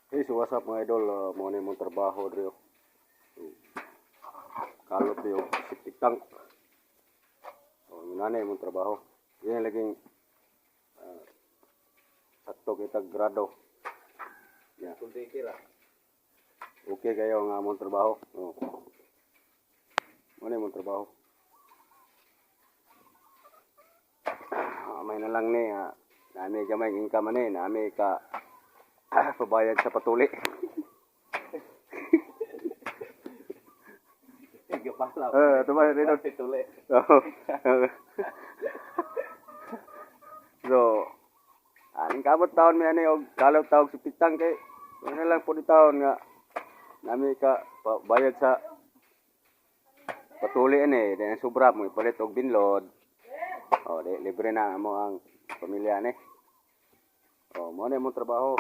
Hey, so what's up, mga idol? Mao ni mong trabaho diri, oh. So, kalot diri og septic tank. So, yun na mong trabaho. Yan laging sakto kita grado. Yeah. Okay kayo nga among trabaho. Oh. Mao ni mong trabaho. May na lang ni nami gamay income ani, nami ka pabayad sa patuli. Gapala. Eh, ito ba, Redon? Tuli. Oo. So, aning kamot taon mi ani og kalot tawag sa pitang kay ano lang po di taon nga nami ka bayad sa patuli ani, then sobra mo ipalit og binlod. Oh, di, libre na mo ang pamilya ni. Oh, mo na imong trabaho.